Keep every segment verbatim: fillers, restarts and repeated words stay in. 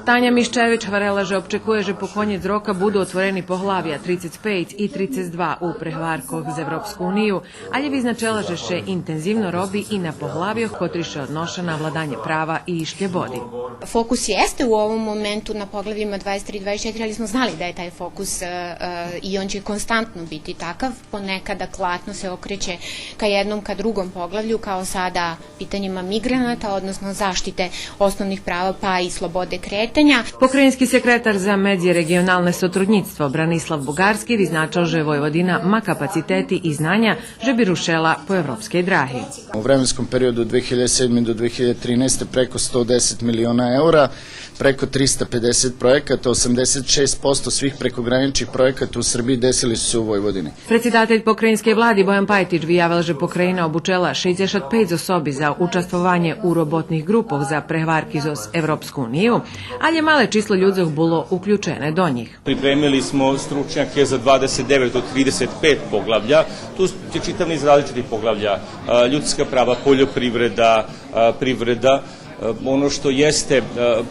Таня Мищевич гварела же обчекує же по конєц рока буду отворени поглавя трицец пейц и трицец два у прегваркох з Европску унию, алє визначела же ше интензивно роби и на поглавйох котри ше одноша на владанє права и шлєбоди. Фокус јесте у овом моменту на поглављима дваесет три, дваесет четири, али смо знали да је тај фокус, е, е, и он ће константно бити такав. Понекад, дакатно се окреће ка једном, ка другом поглављу, као сада питањима миграната, односно заштите основних права, па и слободе кретања. Покраїнски секретар за медзирегионалне сотруднїцтво Бранислав Бугарски визначал же Войводина ма капацитети и знаня же би рушела по европскей драги. U vremenskom periodu od dve hiljade sedme do dve hiljade trinaeste preko sto deset miliona eura, preko tristo pedeset projekata, osamdeset šest posto svih prekograničnih projekata u Srbiji desili su se u Vojvodini. Предсидатель покраїнскей влади Боян Пайтич виявел же покраїна обучела шейдзешат пейц особи за участвованє у роботних ґрупох за прегварки зоз Европску унию, алє мале число людзох було уключене до нїх. Pripremili smo stručnjake za dvadeset devet od trideset pet poglavlja. Tu je čitav niz različitih poglavlja, a, ljudska prava, poljoprivreda, a, privreda. E, ono što jeste, e,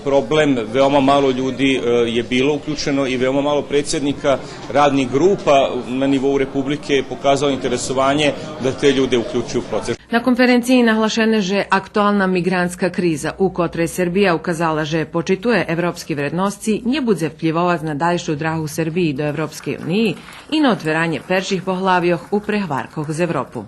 problem, veoma malo ljudi, e, je bilo uključeno i veoma malo predsednika radnih grupa na nivou Republike je pokazalo interesovanje da te ljude uključi u proces. На конференциї наглашене же актуална миґрантска криза, у котрей Сербия указала же почитує европски вредносци, нє будзе вплївовац на дальшу драґу Сербиї до Европскей униї и на отверанє перших поглавйох у прегваркох з Европу.